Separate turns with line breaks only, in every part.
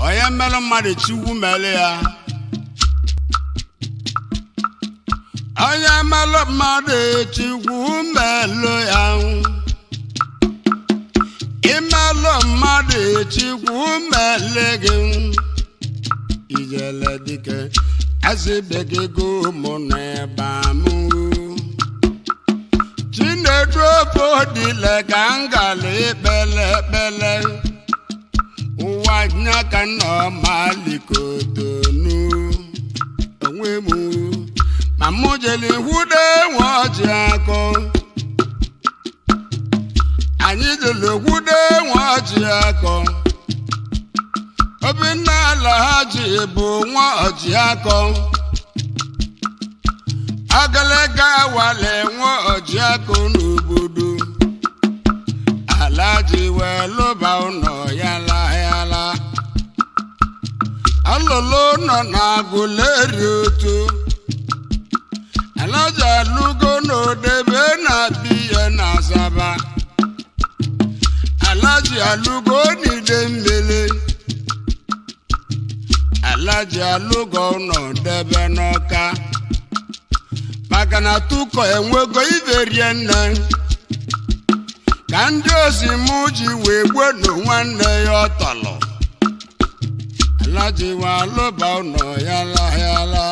Onye mmelụ mmadụ, Chukwu mere ya. Onye mmelụ mmadụ, Chukwu melụ ya. Imelụ mmadụ, Chukwu mele gị. Ijele dike azịbeghị mụ n'ebe mụ. Chinedu ofodile ka m gara ekpele ekpele ụwa nya ka nọ malikotonu onwe m, ma mụ jeli hwude nwe ọjị akọ. Anyị jeli hwude nwe ọjị akọ. Obinna Alhaji bụ nwa ọjị akọ. Agalaga wale nwa ọjị akọ n'obodo. Alhaji wee lụba ụnọ ya la. Alụlụ nọ na Agụleri otu. Alhaji alụgo n'odebe na biya na Asaba. Alhaji alụgo n'ide mmiri. Alhaji alụgo nọ debe n'Ọka maka na tụkọ enwego iberie nne ka ndị osi mụ ji wee gbuo nwanne ya ọtọlọ. Alhaji wa alụba ụnọ ya la.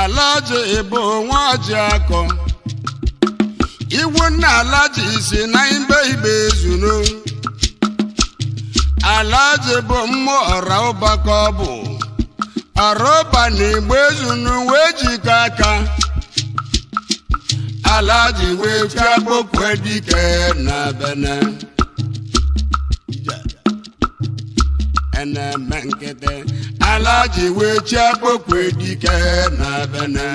Alhaji ịbụ nwa ọjị akọ. Igwu nna Alhaji si na ibe ibe ezunu. Alhaji bụ mmụọ ọra ụba ka ọ bụ ọra ụba na Igbo ezunu wee jikọ aka. Alhaji wee fịa kpokwe dike na Bene eneme nkịtị. Alhaji wee chịa kpokwe dike na Bene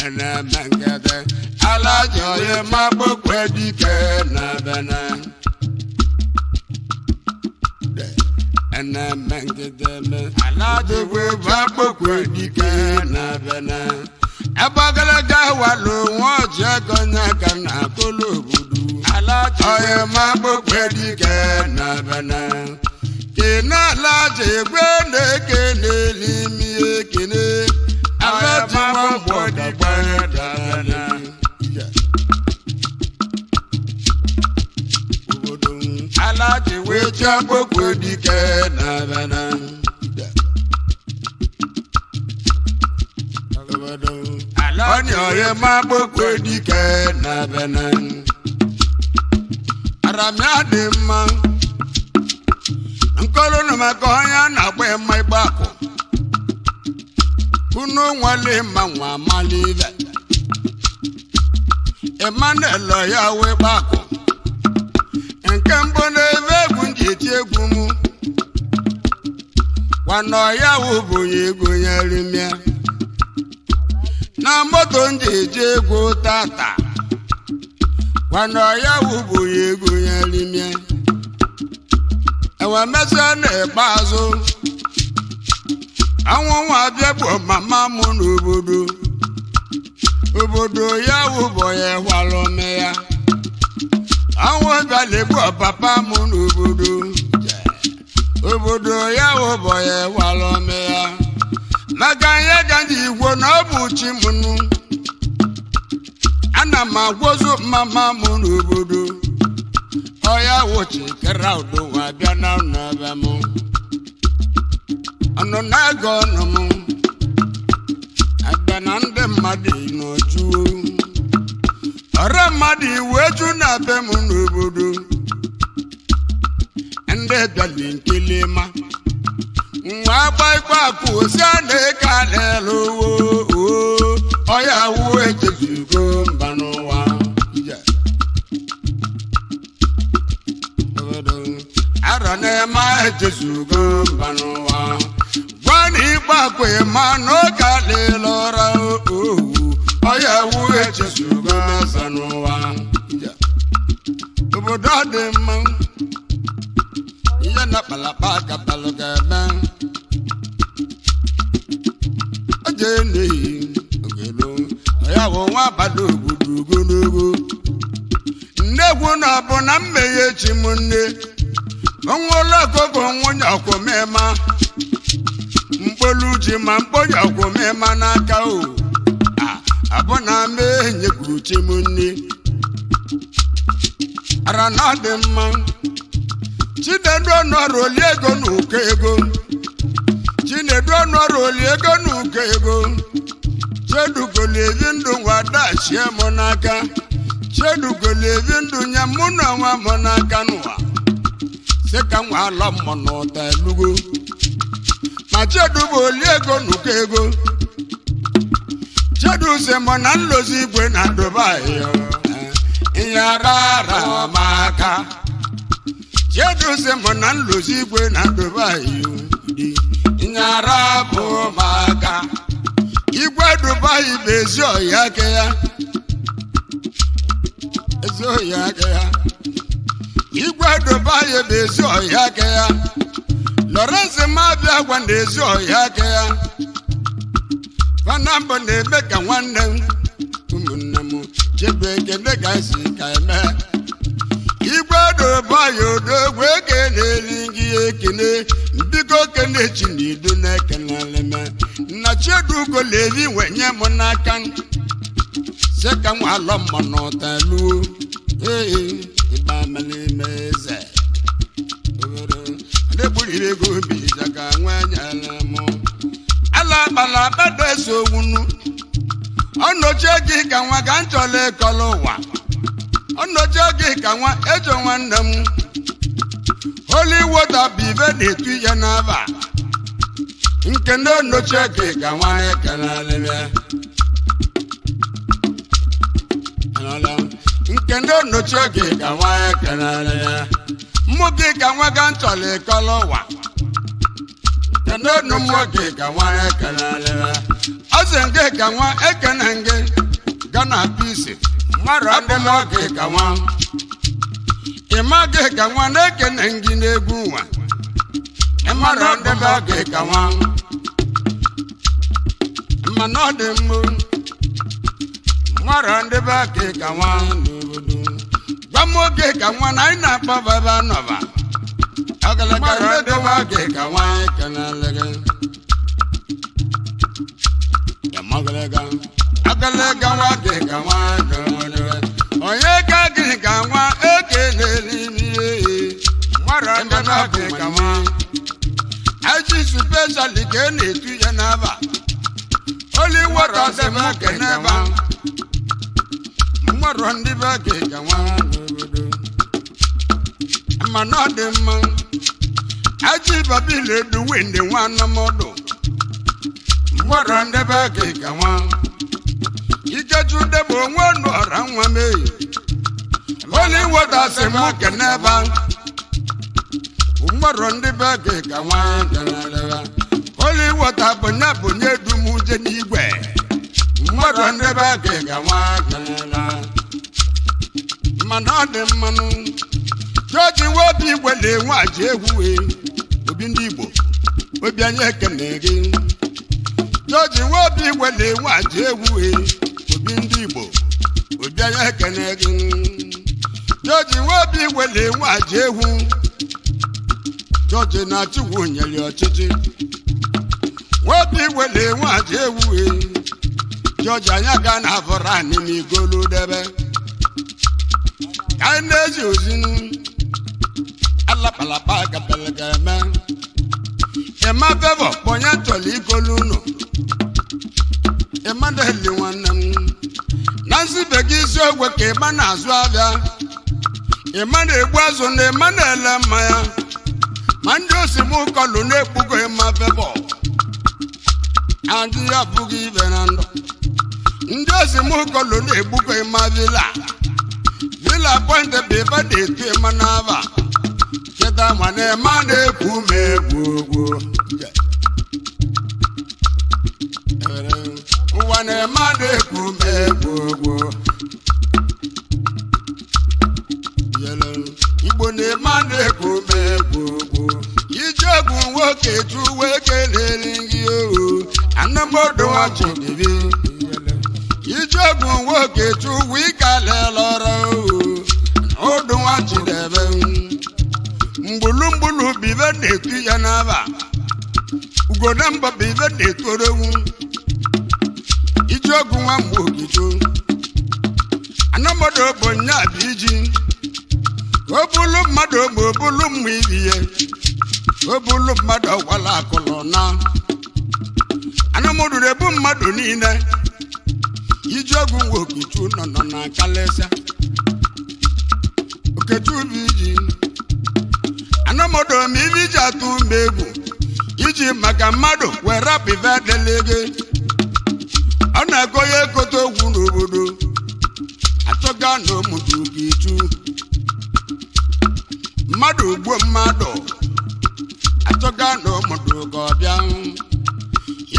eneme nkịtị. Alhaji onye ma kpokwe dike na Bene eneme nkịtị. Alhaji wee chịa kpokwe dike na Bene. Ebe ogologo walụ nwa ọjị ego nye ka na akụlụ obodo. Onye ma kpokwe dike na Bene kene. Alhaji egwe na-ekene n'imi ekene. Alhaji nwa mgbọ dagba na obodo. Alhaji wee chịa kpokwe dike na Bene obodo. Onye onye ma kpokwe dike na Bene aramịa dị mma nkolonu maka onye a na-agba ịma igba akụ unu nwale ma nwa amala ibe Emmanuel ya wee gba akụ nke mbụ na-ebe egwu nji eti egwu m gwana ya wụ ya ego ya rimịa na moto nji eji egwu tata gwana ya wụ ya ego ya rimịa. Enwe mesịa n'ikpeazụ anwụ nwa abịa bụ mama m n'obodo obodo ya wụbọ ya walụ ome ya. Anwụ bịala egbu papa m n'obodo obodo ya wụbọ ya walụ ome ya. Maka ihe ka ndị igbo na ọ bụ chi m nụ. Ana m agwọzu mama m n'obodo ọya wụchi kere udo nwa bịa na n'ebe m ọnụ na-ege ọnụ m abịa na ndị mmadụ n'oju ọrụ mmadụ iwu eju na be m n'obodo ndị bịali nkele ma nwa agba ikpe akụ osi a na-eke alelu ọya wu echezugo mba n'ụwa. Arọ na-eme echezugo mba n'ụwa gwa na ikpe akụ ma n'oge alịla ụra owu ọya wu echezugo mba n'ụwa. Obodo dị mma ihe na kpalakpa kapalụ ga-eme oje n'ihi ogelo ya bụ nwa abalị obodo ogologo. Nnegwu na ọ bụ na mmeghe chi m nne nwa ụlọ ọkụkọ nwunye ọkwụmịma mkpolu ji ma mkponye ọkwụmịma n'aka o abụ na mee nyekwuru chi m nne ara na ọ dị mma. Chinedu ọnụọrụ oli ego na ụkọ ego. Chinedu ọnụọrụ oli ego na ụkọ ego. Chedugolu ebi ndụ nwa dachie m n'aka. Chedugolu ebi ndụ nye mụ na onwe m n'aka n'ụwa sị ka nwa alọ mmụ n'ụta elugo. Ma chedu bụ oli ego na ụkọ ego. Chedu sị mụ na nlozi igwe na Dubai ihe ara ara m aka. Chedu sị mụ na nlozi igwe na Dubai dị ihe ara bụ m aka. Igwe Dubai bụ ezi ọhịa aka ya, ezi ọhịa aka ya. Igwe Dubai bụ ezi ọhịa aka ya. Lawrence Mabịa gwa na ezi ọhịa aka ya. Fanambọ na-eme ka nwanne m ụmụnne m chebe ekene ka esi ka eme. Igwe Dubai odogwu ekeneli gị ekene biko kene Chinedu na-ekeneleme na Chedugo levi wenye m n'aka sị ka nwa alọ mma n'ụta luo ee ịba melime eze adegburiri ego obi ka nwa nyere m ala kpala akpata eso owunu ọnọchie gị ka nwa ka m chọrọ ịkọrọ ụwa ọnọchie gị ka nwa ejo nwanne m holy water bụ ibe na-etu ihe n'aba nke na ọnọchie gị ka nwa ekeleleme nke na ọnọchie gị ka nwa ekeleleme mmụ gị ka nwa ka m chọrọ ịkọrọ ụwa nke na mmụ gị ka nwa ekeleleme ọsị nke ka nwa ekene gị gana pisi mmadụ adịla gị ka nwa ịma gị ka nwa na-ekene gị n'egwu nwa mmadụ adịla gị ka nwa mana ọ dị mma mmadụ adịla gị ka nwa n'obodo gwa m oge ka nwa na anyị na-akpọ baba nọba mmadụ adịla gị ka nwa ekenele gị agalaga nwa gị ka nwa ekenele onye ka gị ka nwa ekenele ihe mmadụ adịla gị ka nwa aji speshali ka e na-etu ya n'aba holy water sị m keneba mmadụ ndị be gị ka nwa n'obodo mana ọ dị mma. Aji babile eduwe ndị nwa anamọdụ mmadụ ndị be gị ka nwa ikechu debe onwe nụ ọra nwa meyi holy water sị m keneba mmadụ ndị be gị ka nwa keneleba holy water bụ nya bụ nye dum uje n'igwe mmadụ ndị be gị ka nwa kenela mana ọ dị mmanụ. Jọji nwa obi igwe na-enwe aja egwu wee obi ndị Igbo obi anyị ekene gị. Jọji nwa obi igwe na-enwe aja egwu wee obi ndị Igbo obi anyị ekene gị. Jọji nwa obi igwe na-enwe aja egwu. Jọji na Chukwu nyere ọchịchị nwa obi igwe na-enwe aja egwu wee Jọji anyị aga na abụrụ anyị n'igolu debe ka anyị na-ezi ozinu alapalapa gabere ga-eme ịma fevọ kpọnye chọrọ ikolu unu ịmadeli nwanne m na nsibe gị isi ogwe ka ịma na-azụ abịa ịma na-egbu azụ na ịma na-ele mmanya ma ndị osimụkọlụ na-ekpugo ịma fevọ adịghị abụghị ibe na ndụ ndị osimụkọlụ na-egbugo ịma vila vila pọinte bụ ebe na-etu ịma n'aba cheta ma na-eme a na-ekwu m egwu ogwu ụwa na-eme a na-ekwu m egwu ogwu Igbo na-eme a na-ekwu m egwu ogwu ije egwu nwoke juwe kelele gị ooo anamọdụ nwachidibi ije egwu nwoke juwe ịkalelọrọ ooo Ugo na mba bụ ibe na-etoro ewu. Iji ọgwụ nwa mgbe ogijo anamọdụ bụ nya bụ iji o bulu mmadụ ma o bulu mma ibi ya, o bulu mmadụ ọgwala akụlụ na anamọdụ na-ebu mmadụ niile. Iji ọgwụ nwa okichu nọ nọ na kalịsịa. Okechu bụ iji anamọdụ ma ibe iji atụ ume egwu iji maka mmadụ were rapụ ife adịla gị. Ọ na-akọ ya ekote okwu n'obodo achọga na omutu okechu mmadụ gbuo mmadụ, achọga na omutu ka ọ bịa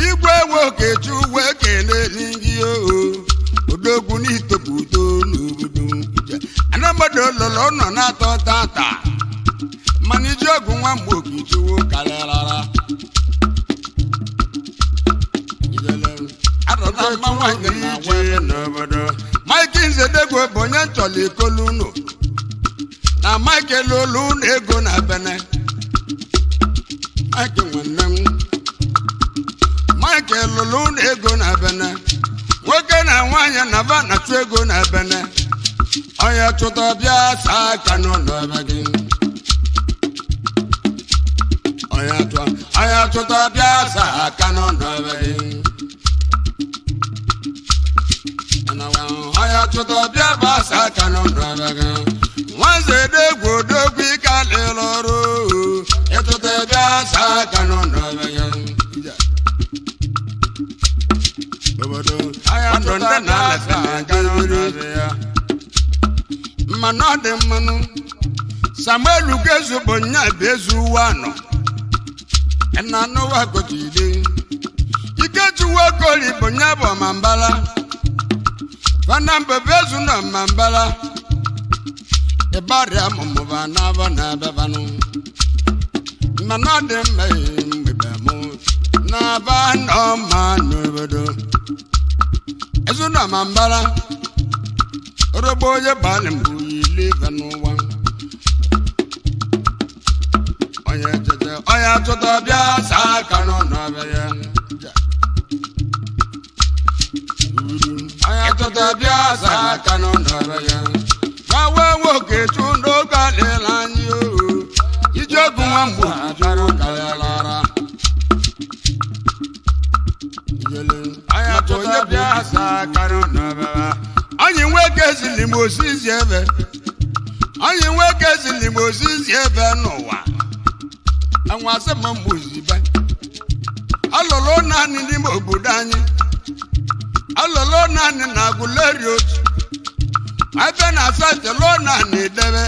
igwe nwe okechu wee kele gị oo odogwu n'itopụto n'obodo anamọdụ lụrụ nọ na-atọ tata, mana iji ọgwụ nwa mgbe okechu karịrara. Mike Nzedegwe bụ onye nchọrọ ikolu unu na Mike lolu unu ego na bene. Mike nwanne m, Mike lụrụ unu ego na bene. Nwoke na nwaanyị na va na-achụ ego na bene. Onye chụta bịa saa aka n'ụlọ ebe gị. Onye chụta bịa saa aka n'ụlọ ebe gị. Onye chụta bịa basa aka n'ụlọ ebe gị. Nwanze degwu odogwu ike alịla ọrụ ịtụta bịa saa aka n'ụlọ ebe gị. Obodo ọdụ ndị na-alesa na-aga mmiri mmanụ ọ dị mmanụ. Samuel Ugezu bụ nya bụ ezu uwe anọ na anụwa gotide. Ikechuwu Okoli bụ nya bụ ọmambala fana mbụ bụ ezu na ọmambala ịbarịa mụmụba n'aba na ababanụ mmanụ ọ dị mma mgbe mụ na-aba n'ọma n'obodo ezu na ọmambala orogbo onye gbalị mbụ ile ife n'ụwa. Onye tete onye tụta bịa saa aka n'ụlọ be ya. Onye tụta bịa saa aka n'ụlọ be ya. Gbawe nwoke chụ n'oge adịla anyị oo iji ọgụ nwa mgbe jụrụ karịara. Onye tụta bịa saa aka n'ụlọ be ya. Anyị nwoke zili m ozizi ebe, anyị nwoke zili m ozizi ebe n'ụwa anwasị m mgbozibe alụlụ naanị n'ime obodo anyị, alụlụ naanị na agụleri otu ebe na asatọ lụọ naanị edebe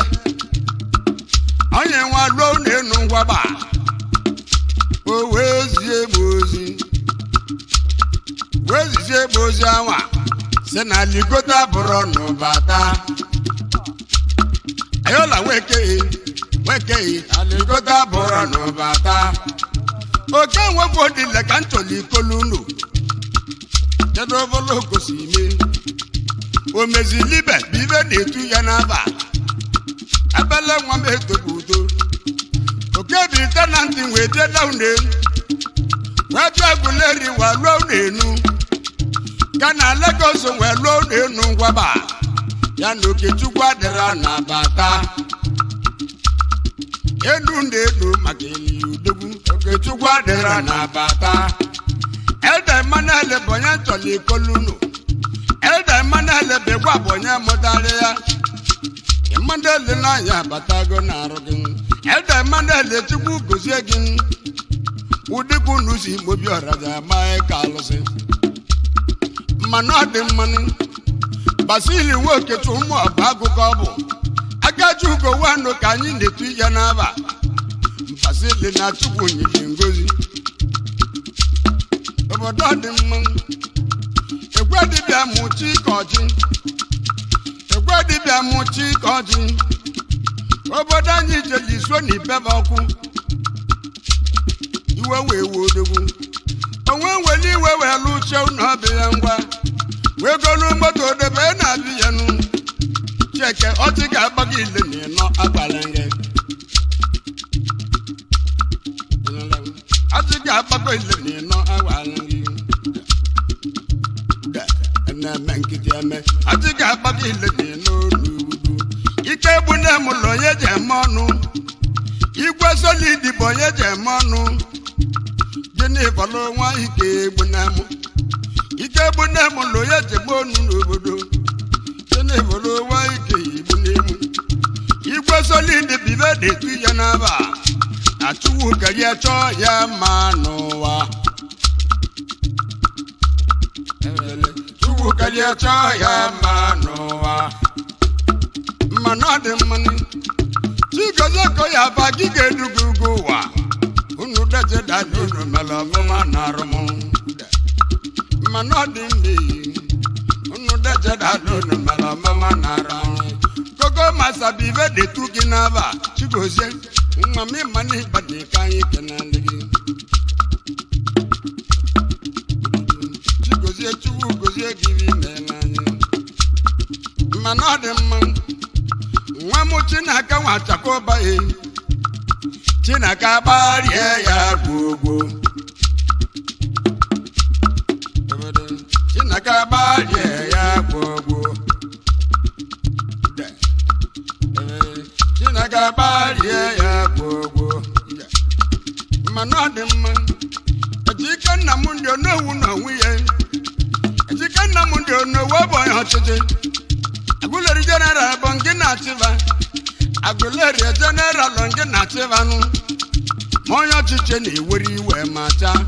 onye nwa lụọ na-enu ngwaba o wee zie m ozi, wee zizie m ozi anwa si na ligota bụrụ n'ụbata ayola nwekeghị nwekeghị aligota bụrụ n'ụbata oke nwefụ dịle ka nchọrọ ikolu unu. Kedu obolo gosi ime omezilibe bụ ibe na-etu ya n'aba ebele nwa m etokwu udo oke bi tenantị wee deda unu elu wee bịa guleri wee lụọ unu enu ka na Lagos wee lụọ unu enu ngwaba ya na Okechukwu adịra na bata enu na enu maka eli udogwu Okechukwu adịra na bata. Elda Emmanuel bụ onye nchọrọ ikolu unu. Elda Emmanuel bịakwa bụ onye mụtara ya. Emmanuel n'anya abatago na arụ gị. Elda Emmanuel, Chukwu gozie gị. Ụdịka unu si Mobiọra ji ama ka alụsị mmanụ ọ dị mmanụ. Basili nwokechu ụmụ ọba akụkọ bụ agaji ugo wanụ ka anyị na-etu ya n'aba. Basili na Chukwu nyere ngozi obodo dị mma. Egwe dibịa mụchi ka ọjị, egwe dibịa mụchi ka ọjị. Obodo anyị jeli so na ibebe ọkụ iwe wee wuo odogwu onwe nwere iwe wee lụchie ụlọ ọbịa ya ngwa wee golu moto debe na-abịa ya nụ cheke ọchị ga-agba gị ile na ịnọ agbara gị. Ọchị. Ga-agbakọ ile na ịnọ awalụ gị na-eme nkịtị eme. Ọchị ga-agbakọ ile na ịnọ n'ugwu. Ike egbu nne m ụlọ onye ji eme ọnụ. Igwe Solid bụ onye ji eme ọnụ. Gịnị fọlụ nwa ike egbu nne m? Ike egbu nne m ụlọ onye ji eme ọnụ n'obodo. Gịnị fọlụ nwa ike egbu nne m? Igwe Solid bụ ibe na-etu ya n'aba. Achụwu kerie chọọ ya mma n'ụwa. Chukwu kerie chọọ ya mma n'ụwa. Mmanụ ọ dị mmanụ. Chigozie ka ya ba gị ga-eduga ugwu ụwa. Unu deje dada unu mere ọfụma na arụmụ. Mmanụ ọ dị mma unu deje dada unu mere ọfụma na arụmụ. Koko masabi ibe detu gị n'aba. Chigozie nwa m ịma n'ịba dị ka anyị kenele gị. Chigozie, Chukwu gozie gị ime anyị. Mmanụ ọ dị mma. Nwa m Chinaka nwa chakọbaghị. Chinaka gbarie ya gwogwo. Chinaka gbarie ya gwogwo. Chinaka gbarie ya gwogwo. Mmanụ ọ dị mma. Ejike nna m ndị onowu na onwe ya. Ejike nna m ndị onowu bụ onye ọchịchị. Aguleri General bụ nke na-achịba. Aguleri General nke na-achịbanụ. Ma onye ọchịchị na-ewere iwe ma chaa.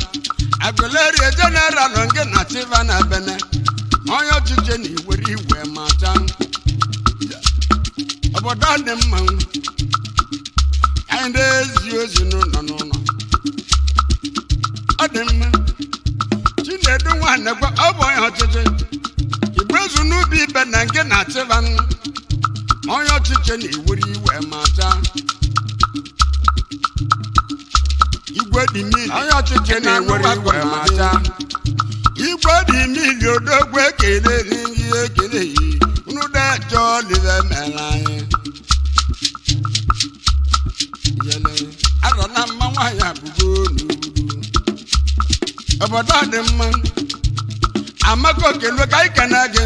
Aguleri General nke na-achịba na Bene. Ma onye ọchịchị na-ewere iwe ma chaa. Obodo dị mma. Anyị na-ezi ozi n'ụlọ n'ụlọ. Ọ dị mma. Chinedu nwanne gwa ọ bụ onye ọchịchị. Igbe ezu n'ubi ibe na nke na-achịbanụ. Ma onye ọchịchị na-ewere iwe ma chaa. Igwe dị mmiri. Onye ọchịchị na-ewere iwe ma chaa. Igwe dị mmiri odogwu ekele gị ekele yi. Unu dejọ live mere anyị. Yele arọ na mma nwaanyị abụgo n'ugwu. Obodo dị mma. Amaka okelu ka anyị kene gị.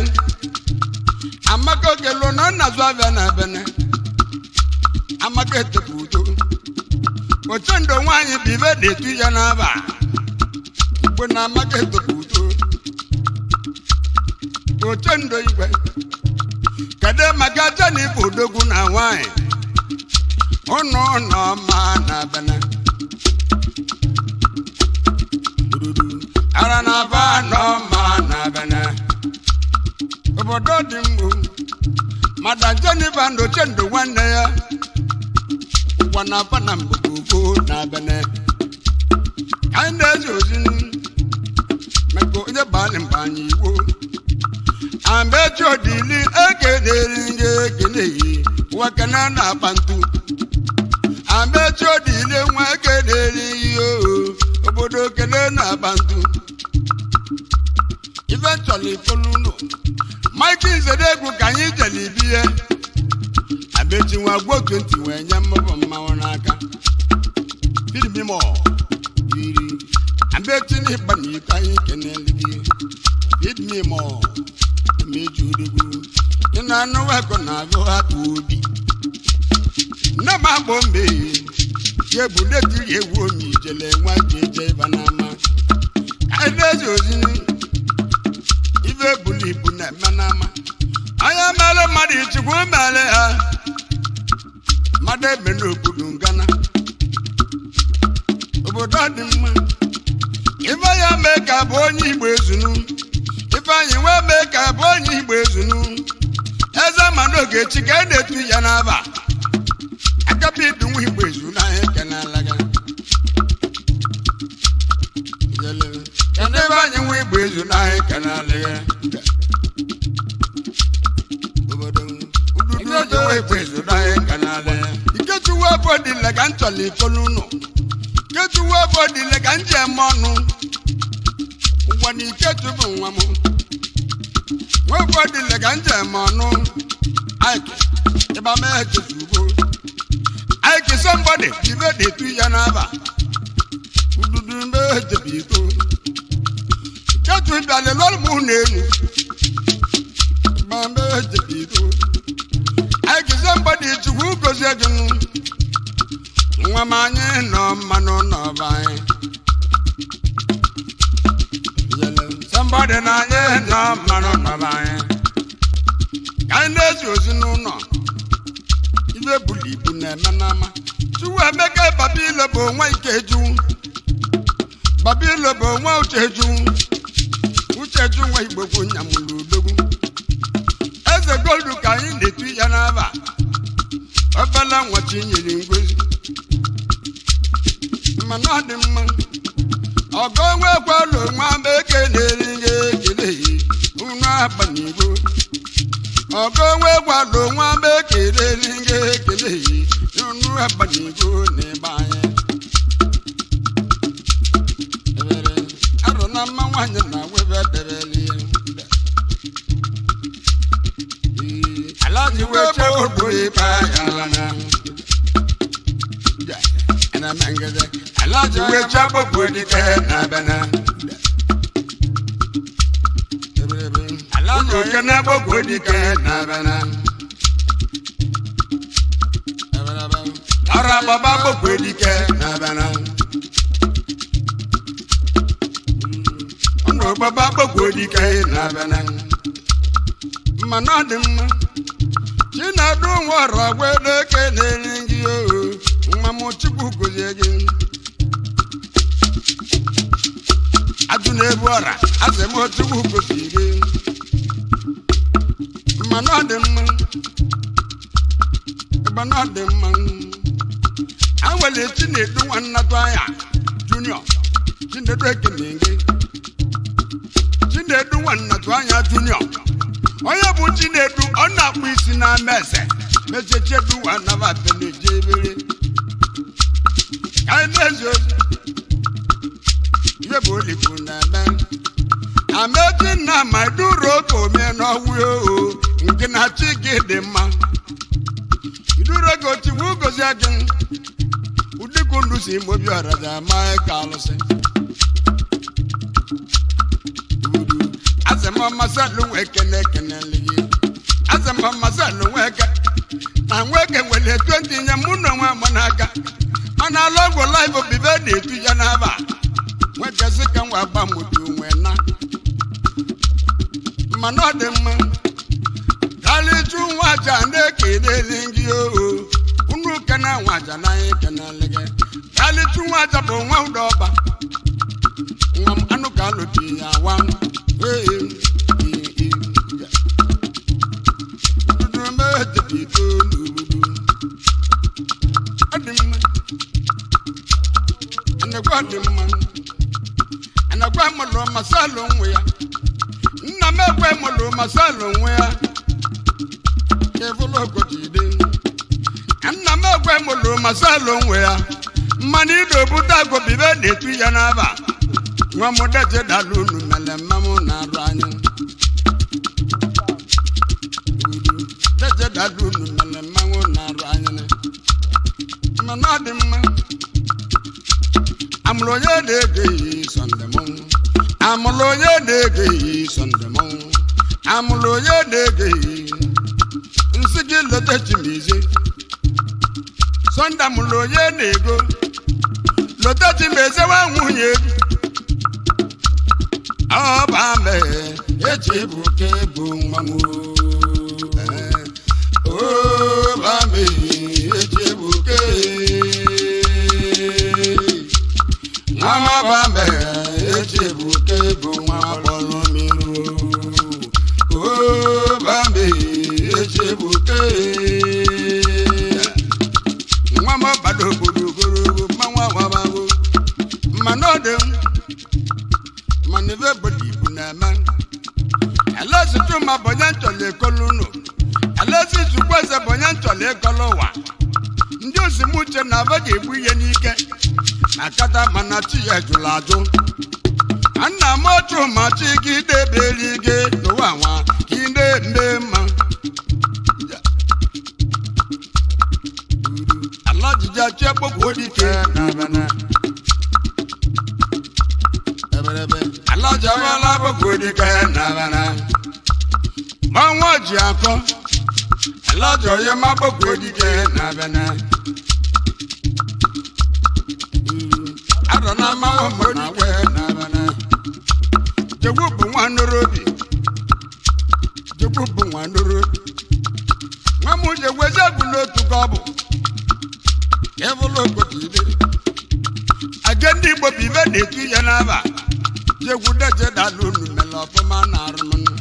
Amaka okelu na ọ na-azụ abịa na bene. Amaka etepu udo. Ochendo nwaanyị bụ ibe na-etu ya n'aba. Igwe na Amaka etepu udo. Ochendo igwe. Kedu maka Jenifa odogwu na nwaanyị? Ụnụ nọ ma na bene. Ara na ba nọ ma na bene. Obodo dị mgbu. Madam Jenifa na Ochendo nwanne ya. Ụwa na aba na mgbogbogbo na bene. Anyị na-ezi ozi maka onye bani mba anyị iwo. Amechi odili ekeleli ndị ekele yi wakana na akpa ntu. Amechi odili nwa ekeleli yi obodo kele na akpa ntu. Ife nchọrọ ikolu nụ. Mike Nzedegwu ka anyị jere ibie. Amechi nwa gbuo 20 wee nye mmụbụ mmanwụ n'aka. Firimimo iri. Amechi n'ịgba na iko anyị kenele gị. Firimimo meji odogwu. Ị na-anụ wekọ na-agụ akpa obi. Nne m agbọ mmehie. Ya bụ netiri ewu omi ijele nwa ji eje ịba n'ama. Ka anyị na-ezi ozi ife bulu ibu na-eme n'ama. Onye mere mmadụ ichukwu mere ha. Mmadụ eme n'obodo ngana. Obodo dị mma. Ife ya mee ka bụ onye Igbo ezunu. Ifeanyị nwee mee ka bụ onye Igbo ezunu. Eze mana Ogechi ka e na-etu ya n'aba. Akabidu nwa Igbo ezu n'ahịa ekenela gị. Kedu ebe anyị nwa Igbo ezu n'ahịa ekenela gị? Obodo ududu oge nwa Igbo ezu n'ahịa ekenela gị. Ikechuwu afọ dịle ka m chọrọ ikolu ụnụ. Ikechuwu afọ dịle ka m ji eme ọnụ. Ụwa na Ikechu bụ nwa m. Nwa afọ dịle ka m ji eme ọnụ. Ike ịba mee echezugo. Ike somebody ibe dị tu ya n'aba. Ududu mbe Mejebiko ketu ịbịala lọrụ m n'elu ma mejebiko anyị gize mgbada Chukwu gozie gị nụ nwa m anyị nọ mmanụ n'ọba anyị. Somebody na anyị nọ mmanụ n'ọba anyị ka anyị na-ezi ozi n'ụlọ ibe bulu ibu na-eme n'ama. Chukwu Emeka Babilo bụ nwa Ikeju, Babilo bụ nwa Ucheju, Ucheju nwa Igbokwu nyamụrụ odogwu eze goldu ka anyị na-etu ya n'aba obele nwa Chinyere ngozi mana ọ dị mma ọgọ nwekwala nwa bekee na-eri gị ekele unu akpanigbo ọgọ nwekwala nwa bekee na-eri gị ekele unu akpanigbo n'ebe anyị ebere arọ na mma nwaanyị na webe debele.
Alhaji
Iwe
wee
gboo
chekwa
gboo ibe ya na
Alhaji
Iwe
wee chekwa
chekwa dike na bana.
Alhaji
Unu kene gbogbo dike na bana. Ọrụ agbaba gbogbo dike na bana. Unu gbaba gbogbo dike na bana. Mana ọ dị mma. Chinadu nwere ọgwedeke na-eri gị oo. Nwa m Chukwu gozie gị. Ajụ na-ebu ọra asị m Chukwu gozie gị. Mana ọ dị mma. Mana ọ dị mma. Awele Chinedu nwannatụ anya Junior Chinedu ekene gị. Chinedu nwannatụ anya Junior. Onye bụ Chinedu ọ na-akpụ isi n'ama eze mechie Chiedu nwa naba beneje ebere ka anyị na-ezi ozi ihe bụ olibu na-eme amechi nna ma duru oge omee n'ọnwụ oo nke na chi gị dị mma iduru oge otigbu gozie gị ụdịka unu si mobi ọra ama ka alụsị azamamaselu nweke na-ekene gị azamamaselu nweke na nweke nwere 20 nye mụ na onwe m n'aka mana ala ọgwụ laịf bibe na-etu ya n'aba nweke sị ka nwa gba moto nwe na mana ọ dị mma kalịchu nwaja na-ekeleli gị oo unu kene nwaja na anyị kenele gị kalịchu nwaja bụ nwa ụdọba nwa m anụ ka alụbi ya wa ee ee ee dudu mejebido n'obodo ọ dị mma anagwa dị mma anagwa mụlụ masalụ nwe ya nna m ekwe mụlụ masalụ nwe ya kevụlụ okojide nna m ekwe mụlụ masalụ nwe ya mmanụ ido bute agụbibe na-etu ya n'aba nwa m deje dala unu mere mma m na-arụ anyị deje dala unu mere mmanwụ na-arụ anyị mana ọ dị mma amụrụ onye na-ege iyi sọnde mụ amụrụ onye na-ege iyi sọnde mụ amụrụ onye na-ege iyi nsị gị leta chimize sọnde amụrụ onye na-ego leta chimize nwa nwunye ọba mee echi bụ ke bụ nwa m ọba mee echi bụ ke nwa m ọba mee echi bụ ke bụ nwa kpọrọ mmiri ọba mee echi bụ ke nwa m ọbado obodo ogologo mmanwụ agbabago mmanụ ọ dị m mana ebe obodo ibu na-eme elezi chuma bụ onye nchọla ekolu unu elezi chukwu eze bụ onye nchọla ekolu ụwa ndị osimuche na aba ga-egbu ihe n'ike na kata mana chi ya jụrụ ajụ nna m ochu ma chi gị debeli gị n'ụwa nwa ka ị na-eme mma ala jija chiekpokwu dike na bana. Ọjọbọla bụkwa dike na-abana. Mmanwụ ji akọ alọjọ ya ma bụkwa dike na-abana. Arọ na mmanwụ mbụ na wee na-abana. Jegwu bụ nwa norobi. Jegwu bụ nwa norobi. Nwa m jegwu eze bụ n'otu ka ọ bụ. Ịbụlụ okotide. Aje ndị Igbo bụ ibe na-etu ya n'aba. Jegwu deje dala unu mere ọfụma na arụmụnụ.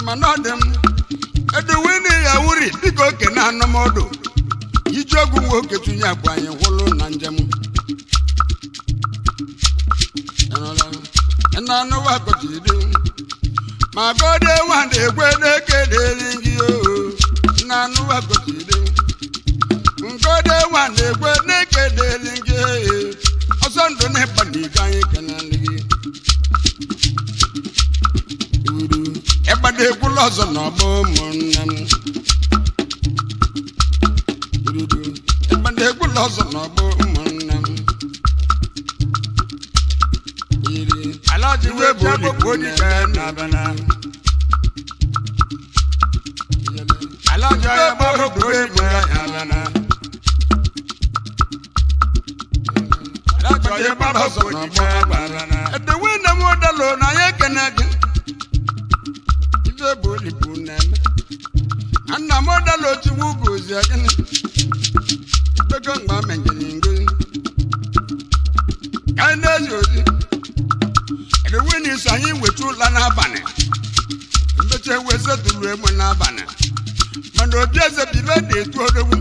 Mana ọ dị m eduwini ya wuri dịka oke na anụmọdụ. Iji ogwu nwoke tinye bụ anyị gwụlụ na njem. Na-anụwa kotide. Ma gọdị nwa na-ekwe na-ekele gị oo. Na-anụwa kotide. Nkode nwa na-ekwe na-ekele gị ọsọ ndụ na-ịgba n'ike anyị kenele gị uru ịgbada ekwula ọzọ na ọgbọ ụmụnne m uru ịgbada ekwula ọzọ na ọgbọ ụmụnne m iri
Alhaji
iwe bụ
Wee
olikwu
Dike
na-abana.
Alhaji
Iwe bụ olikwu na-abana. Edewe na m ụdalụ na ya ekene gị. Ife bụ olibu na-eme. Nna m ụdalụ chukwu gozie gịnị. Ebego mgba mengele ngozi. Ka anyị na-ezi ozi. Edewe na iso anyị weta ụla n'abalị. Mmechi ewe setụlụ emu n'abalị. Mana obi eze bụ ibe na-etu odogwu.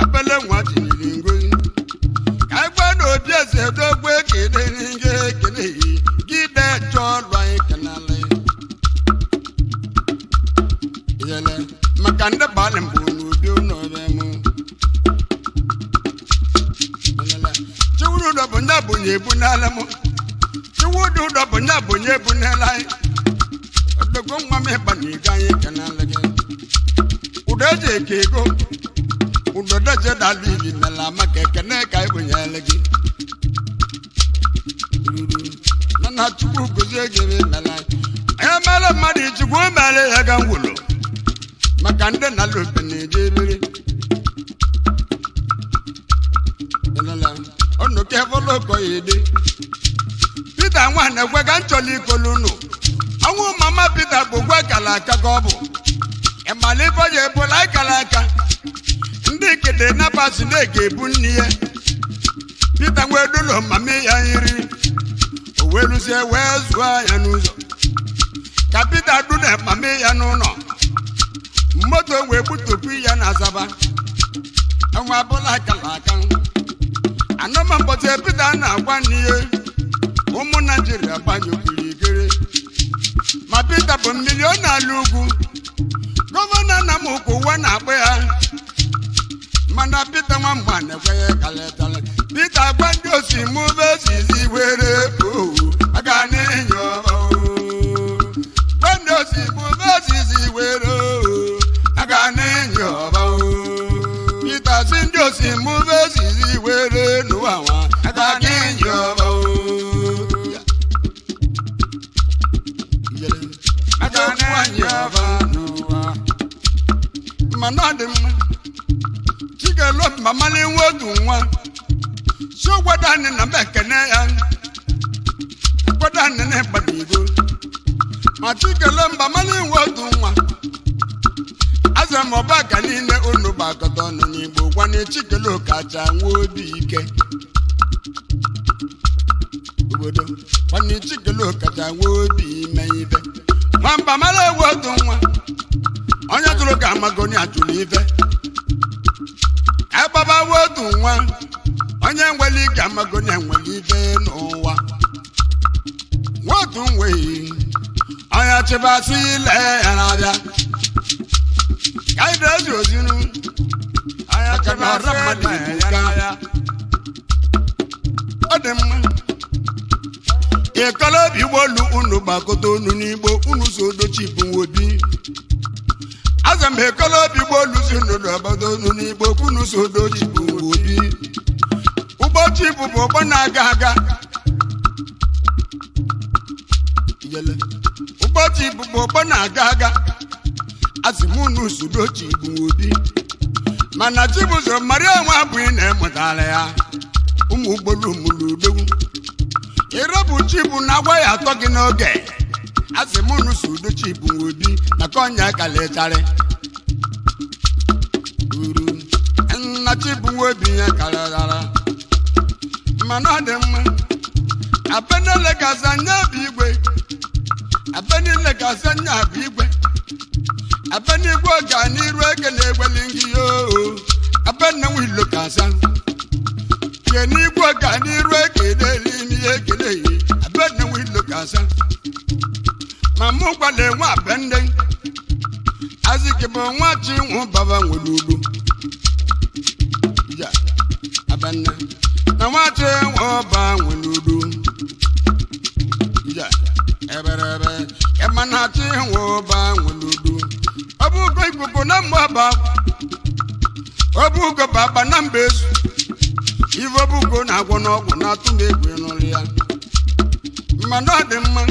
Ebele nwa tinyere ngozi. Ka anyị gwa na obi eze dogbe ekele gị ekele gị dechọ ọrụ anyị kenala iyele maka ndị balị mbụ n'obi ụlọ m chiwuru ụdọ bụ nya bụ nye ebu n'ala m chiwudu ụdọ bụ nya bụ nye ebu n'ala anyị odogo nwa m ịgba na ego anyị kenala gị ụdọ eji eke ego ụdọdeje dalụ ili mela maka ekene ka anyị gụnyere gị mana chukwu gozie gị ebe mela onye mere mmadụ chukwu mere ya ga ngwụlụ maka ndị na-alụ obe na-eje eriri ọnụke fọlọkọ ya ede Pita nwa na-ekwe ka nchọla ikolu unu ọnwụ mama Pita bụ gwa kala aka ka ọ bụ ịmala ife ọ ya ebola akala aka ndị kede nabasi na-ege ebu nne ya Pita nwee dụlọ mami ya nri o wee lụzie wee zụọ ya n'ụzọ ka Pita dụna mami ya n'ụlọ moto wee gbutupu ya na azaba enwe abụla akala aka anụmambọtị Pita na-agwa nne ya ụmụ Naijiria gbanye okirikiri ma Pita bụ mmiri ọ na-ala ugwu gọvanọ Nnamdi ụwa na-akpọ ya mana Pita nwa mgba na-ekwenye kalịtalị Pita gwa ndị osi mụbe zizi were owu aga n'inyo gwa ndị osi mụbe zizi were owu aga n'inyo ọba Pita si ndị osi mụbe zizi were n'ụwa nwa aga n'inyo ọba aga n'inyo ọba n'ụwa mana ọ dị mma chigelo mamali nwa otu nwa si gwada anyị na mba ekene ya gwada anyị na ịgbada igo ma chigelo mba mali nwa otu nwa aza m ọba ka niile unu gbakọta ọnụ n'igbo gwana chigelo kacha nwa obi ike obodo gwana chigelo kacha nwa obi ime ibe nwamba mara ewu otu nwa onye tụrụ ka amagoni atụrụ ife agbaba otu nwa onye nwere ike amagoni enwere ife n'ụwa nwotu nweghị onye chịbasị ile ya na-abịa ka anyị na-ezi ozinu maka na ọra mmadụ ebuka ọ dị mma ịkọlọbi ụgbọelu unu gbakọta unu n'igbo unu so dochi bụ nwobi aza m ekolobi gbolu si unu n'obodo unu n'igbo unu so dochi bụ nwobi ụbọchị bụ bụ ụgbọ na-aga aga Ijele ụbọchị bụbụ ụgbọ na-aga aga, asị m unu soro Chibu Obi, mana Chibụzọ Maria nwa abụghị na-emụtara ya ụmụ ugboro mụrụ odogwu. Ịrọbụ Chibu na agwa ya atọ gị n'oge, asị m unu soro Chibu Obi maka ọnya kalịcharị uru nna Chibu Obi ya karịrara. Mana ọ dị mma, abenele gaza anya bụ igwe, abenile gaza anya bụ igwe, abenigwe ọganiru eke na-egweli ngị yoo, abenewilo gaza kenigwe ọganiru eke na-eli n'ihe ekele yi, abenewilo gaza. Ma mụ gwala enwe abende azikibụ nwa chi nwụ baba nwere ugbo ya abenne na nwa chi nwụ ba nwere ugbo ya eberebe ịmana chi nwụ ba nwere ugbo. Ọ bụ ugo ikuku na mma ba, ọ bụ ugo baba na mba ezu ife obugo na-agwọ n'ọgwụ na-atụ m egwu ịnụrụ ya. Mana ọ dị mma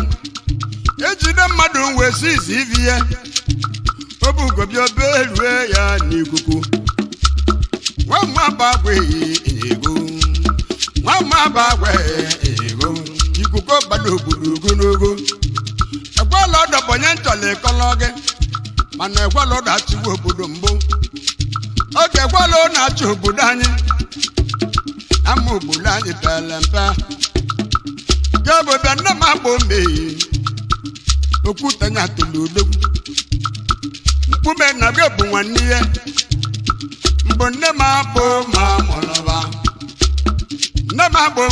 ejide mmadụ wee si izi ivi ya, obugo bịa obe rue ya n'ikuku. Nwa mma agweghị ego, nwa mma agweghị ego, ikuku gbado obodo ogologo. Ekwela ọdọbụ onye nchọla ịkọlọ gị, mana ekwela ọdọ achịwa obodo mbụ oge, ekwela ọ na-achị obodo anyị ama obodo anyị pere mpe. Ga-ebobe nne m akpọ omeghi okwute nya tolu odogwu mkpume na gị bụ nwanne ihe mbụ nne m akpọ ma mụrụba nne m akpọ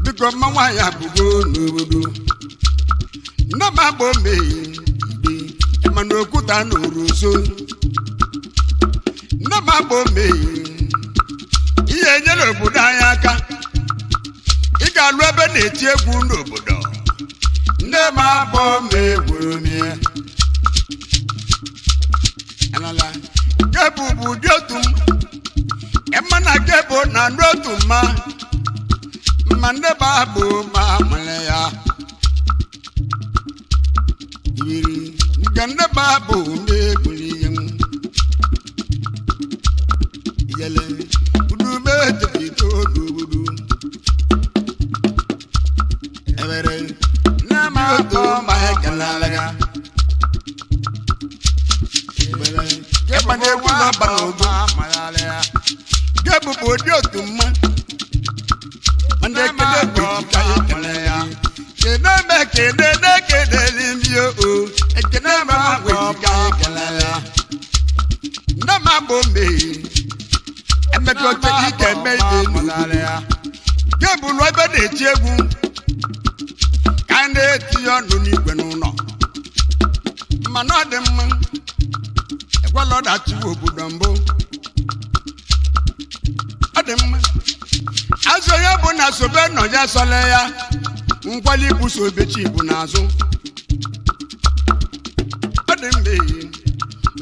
biko mma nwaanyị abụgo n'obodo nne m akpọ omeghi igbe mana okwute nụrụ nso nne m akpọ omeghi ihe enyere obodo anyị aka. Ị ga-alụ ebe na-eti egwu n'obodo nne m abụ m egwuru m ya. Alala gebụ bụ ụdị otu m ịma na gebụ na anụ otu mma mma nne m abụ ma mụrụ ya yiri nke nne m abụ m egwuru ihe m iyele udume tepito n'obodo ebere
Nne m
otu
abụ
ma ekelele ya ebere ịgba na-egwu na-aba n'ogo gebụ bụ ụdị otu mma mana ekele bụ ejika ekele ya kene eme kene na-ekeleli m ya o ekene eme bụ ejika ekele ya nne m abụ mmehie emeka oche ike eme ibe n'obodo gebụ lụọ ebe na-eti egwu ka a na-etinye ọnụ n'igwe n'ụlọ. Mana ọ dị mma ekwela ọdachiwa obodo mbụ. Ọ dị mma azụ onye bụ na sobe nọ ya sọle ya nkwali ibuso obechi bụ n'azụ. Ọ dị mma eyi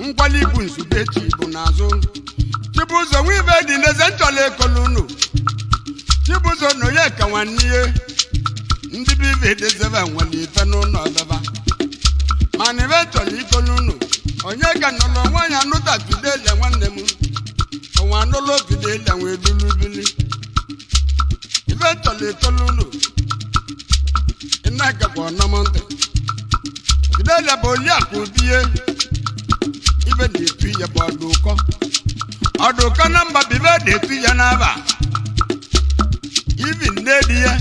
nkwali ibu nzubechi bụ n'azụ. Chibụzọ nwa ibe dị n'eze nchọla ekolu unu. Chibụzọ na onye ka nwanne ihe ndị bụ ibe edezebe nwere ife n'ụlọ ọdọba, mana ibe chọrọ ikolu unu onye ka nọrọ nwaanyị anụta Fidelia nwanne m onwe anụlọ Fidelia nwee bilibili ife chọrọ ikolu unu ịna-agakwa ọnọm ntị. Fidelia bụ oliakụ bie ibe na-etu ya bụ ọdụkọ ọdụkọ na mba bụ ibe na-etu ya n'aba ibi nne di ya,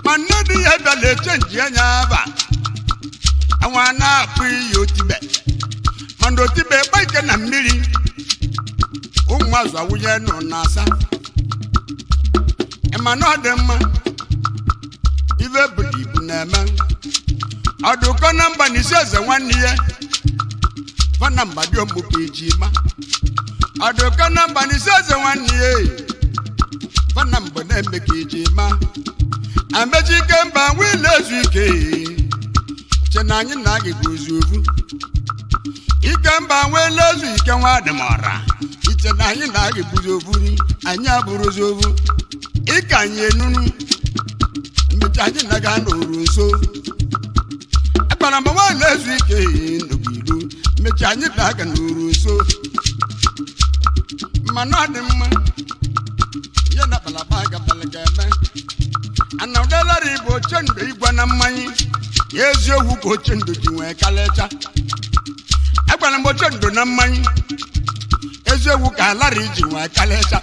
ma nne di ya bịara echenji anya aba anwa na-akpụ iyi otibe, mana otibe gba ike na mmiri ụmụ azụ awụnye nọ na-asa. Ịma na ọ dị mma ife buru ibu na-eme ọdụkọ na mba na isi eze nwanne ya fana mba dị omụpụ iji ma ọdụkọ na mba na isi eze nwanne ya fana mba na-eme ka iji ma amejike mba nwile ezu ike che na anyị na gị bụ ozu ovu ike mba nwele ezu ike nwa adịmọra iche na anyị na gị bụzi ovu ni anyị abụrụzi ovu ịka anyị enunu. Mmechi anyị na-aga n'oru nso. Agbara m nwaanyị na-ezu ike n'obilu. Mmechi anyị na-aga n'oru nso. Mana ọ dị mma. Ihe na kpalakpa gabala ga-eme. Anọdelara ibu oche ndụ igwe na mmanya. Ya eziokwu ka oche ndụ ji nwee kalịcha. Agwara m oche ndụ na mmanya. Eziokwu ka alara iji nwee kalịcha.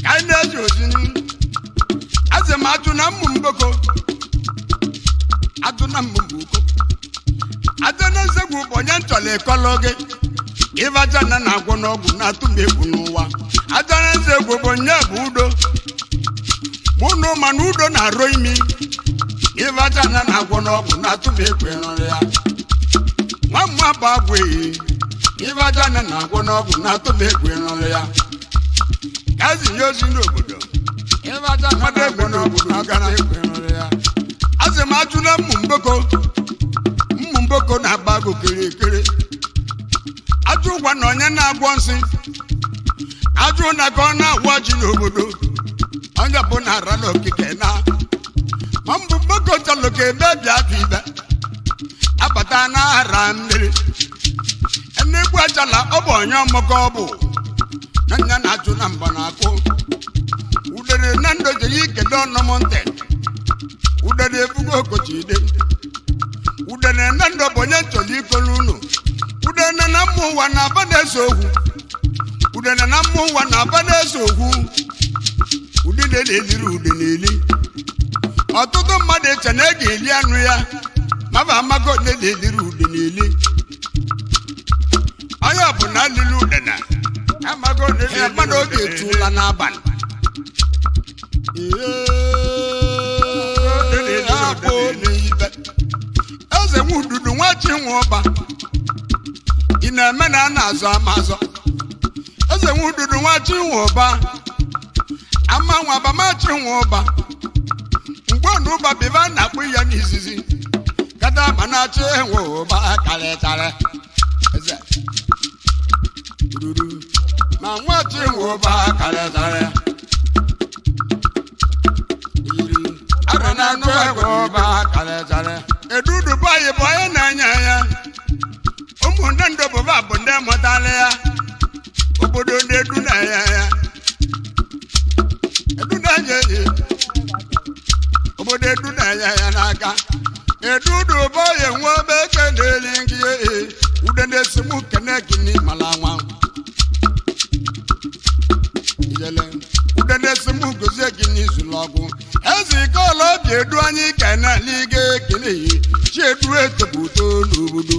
Ka anyị na-eji ozi azị m atụ na mmụ mboko. Atụ na mmụ mboko. Atụ na nzegwu bụ onye nchọrọ ịkọlọ gị. Ịvaja na na-agwọ n'ọgwụ na-atụ m egwu n'ụwa. Atụ na nzegwu bụ onye bụ udo. Mụ na ụma na udo na-arụ imi. Ịvaja na na-agwọ n'ọgwụ na-atụ m egwu ịrụrụ ya. Nwa mma bụ agwụ ehi. Ịvaja na na-agwọ n'ọgwụ na-atụ m egwu ịrụrụ ya. Ka ezi nye ozi n'obodo. Mmadụ egwu n'obodo gara. Azị m atụ na mmụ mboko. Mmụ mboko na-agba agụ kirikiri. Ajụ ụgwa na onye na-agwọ nsị. Ajụ na ka ọ na-agwọ ji n'obodo. Onye bụ na ara n'okike na. Ma mbụ mboko chọrọ ka ebe bịa ajụ ibe. Abata na ara mmiri. Enegbu achala ọ bụ onye ọmụkọ ọ bụ. Na nya na-achụ na mba na-akụ. Udere na ndụ jiri kedu ọnụ m ntị. Udere ebugo okochide. Udere na ndụ bụ onye nchọrọ ikolu unu. Udere na mma ụwa na-aba na-ese okwu. Udere na mma ụwa na-aba na-ese okwu. Udide na-eliri ude na-eli. Ọtụtụ mmadụ eche na e ga-eli anụ ya. Ma bụ amago na na-eliri ude na-eli. Onye ọbụla lili udene.
Amago na
Mmadụ oge etu ụla n'abalị. Ee, akpụ n'ibe. Eze nwududu nwa chi nwe ọba. Ị na-eme na a na-azọ ama azọ. Eze nwududu nwa chi nwe ọba. Ama nwa ba ma chi nwe ọba. Mgbe na ụba biba na-akpụ ya n'izizi. Kata ma na-achị nwe ụba karịtarị. Eze. Ruru. Ma nwa chi nwe ụba karịtarị. Edudu bọyị bụ onye na-anya ya. Ụmụnne ndụ bụba bụ ndị mụtara ya. Obodo ndị edu na-anya ya. Edu na-anya ya. Obodo edu na-anya ya n'aka. Edudu bọyị nwe obe eke na-eli gị ee. Ude na-esi mụ kene gị n'ịmala nwa. Ijele. Ude na-esi mụ gozie gị n'izu n'ọgwụ. Eze ike ọla obi edu anyị kenele ige ekele yi. Chi edu etopụta n'obodo.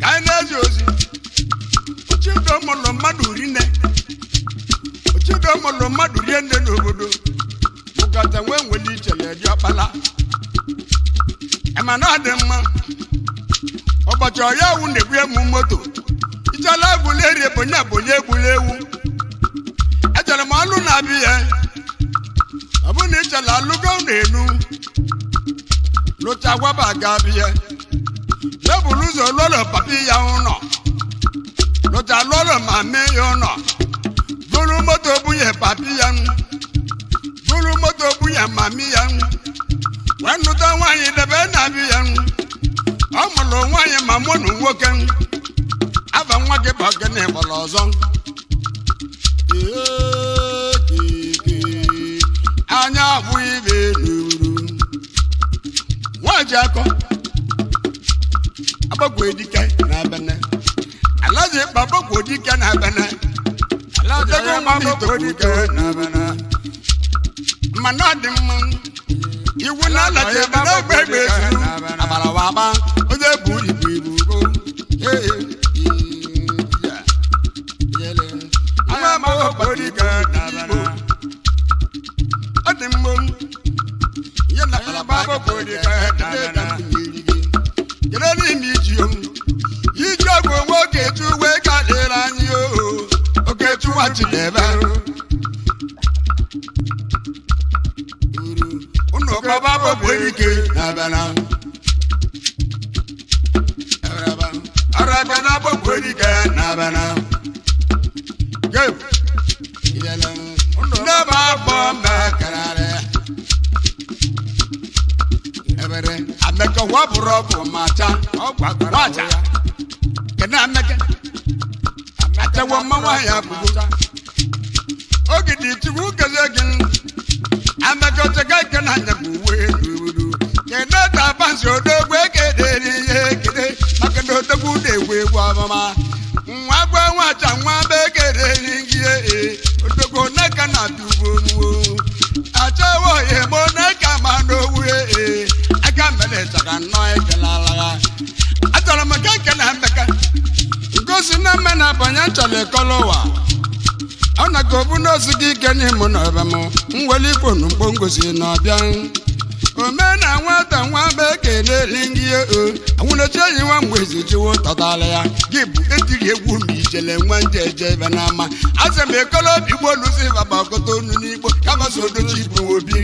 Ka anyị na-ezi ozi. Ochido mụlụ mmadụ rinne. Ochido mụlụ mmadụ rie nne n'obodo. Mụkata nwee nwere ichele dị ọkpala. Ema na ọ dị mma. Ụbọchị ọya ewu na-egbu emu moto. Ichala egbula eri ebonye ebonye egbula ewu. Echere m ọlụ na-abịa ya. Ọ bụrụ na ichere alụgo na-enu. Lụcha gwaba ga-abịa. Ya buru ụzọ lụọrọ papi ya ụnọ. Lụcha lụọrọ mami ya ụnọ. Buru moto bunye papi ya. Buru moto bunye mami ya. Wee nụta nwaanyị debe na-abịa ya. Ọ mụrụ nwaanyị ma mụ na nwoke. Aba nwa gị bụ gịnị gbara ọzọ. Ee, keke, anya abụ ibe n'uru. Nwaji akọ agbagwo dike na abene. Alaji ịkpa agbagwo dike na abene. Otego nwa m itokwu na abene. Mana ọ dị mma. Iwu na alaji ebe na-egbe egbe ezuru. Agbara wa agba onye bụ ibu ibu go. Ee, ee, ya. Nwa m agbagwo dike na abene. Ọ dị mma. Ihe na kalaba agbagwo dike na abene. Kedu n'ime iji o? Iji ọgwụ nwoke chuwe ka dịrị anyị o. Oke chụwa Chidebe. Unu kọba gbogbo ike na-abịa Ọrụ abịa na gbogbo ike na-abịa Gee. Ndị bụ agbọ mmekarị. Ụwa bụrụ ọgwụ ma cha. Nwacha kedu ameke achawo mmanwụ ahụ ya bụgo ogidi chukwu kezie gị ameke cheka ike na anya bụ uwe ruru kedu ka abansi odogwu ekedere ihe ekede maka na odogwu na-egwu egwu ọmụma nwa gwa nwacha nwa be ekedere gị ee odogwu neka na atụgbo mwo achawo emo neka ma n'owu ee aka mere chaka nnọọ ekele alagha achọrọ m ka ekele emeka ngosi na mme na abanye nchọrọ ịkọlụ ụwa ọ na ka obu n'osi gị ike n'ịmụ na ọbịa m nwere ifonu mkpo ngosi na ọbịa omena nwata nwa be ekele gị o anwụnechi enyi nwa mgbe ezi chiwo tọtara ya gị bụ etiri egwu ma ijele nwa nje eje ebe n'ama asị m ekolo obi igbo lusi baba ọkọta onu n'igbo kama so dochi bụ obi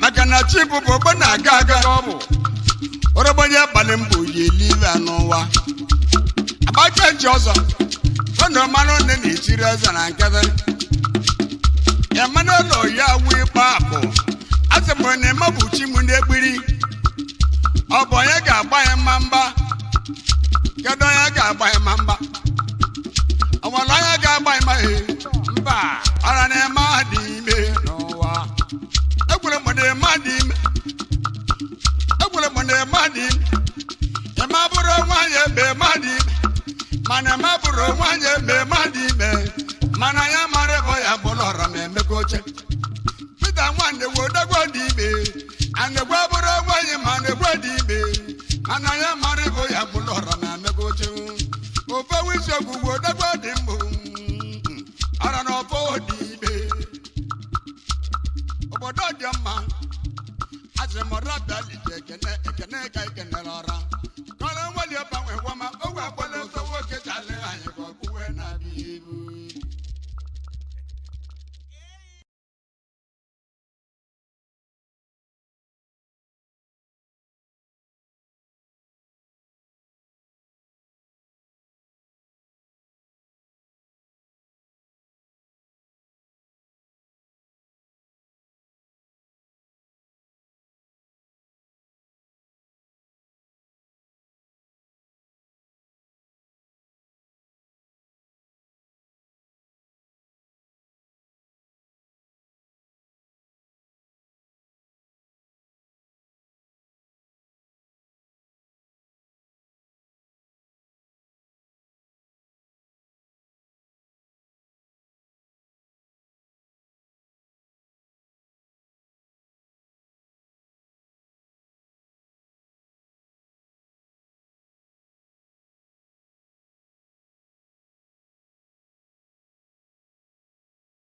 maka na chi bụ bụ ogbo na-aga aga orobonye abalị mbụ yi elive n'ụwa agbake nchi ọzọ fọnụ mmanụ nne na-echiri eze na nkịtị emmanuel ya wu ikpe akụ asị m na eme bụ chi m n'ekpiri ọ bụ onye ga-agba ya mma mba kedu onye ga-agba ya mma mba ọ nwere onye ga-agba ya mma ee mba ọra na-eme adị ime n'ụwa egwere m na eme adị ime egwere m na eme adị ime eme abụrụ nwaanyị ebe eme adị ime mana eme abụrụ nwaanyị ebe eme adị ime mana ya mara ebe ọ ya bụla ọra ma emeka oche Pita nwanne wo dagwa dị ime anegwa bụrụ nwaanyị ma anegwa dị ime mana ya mara ebe ọ ya bụla ọra ma emeka oche ofe wisi ogwugwo.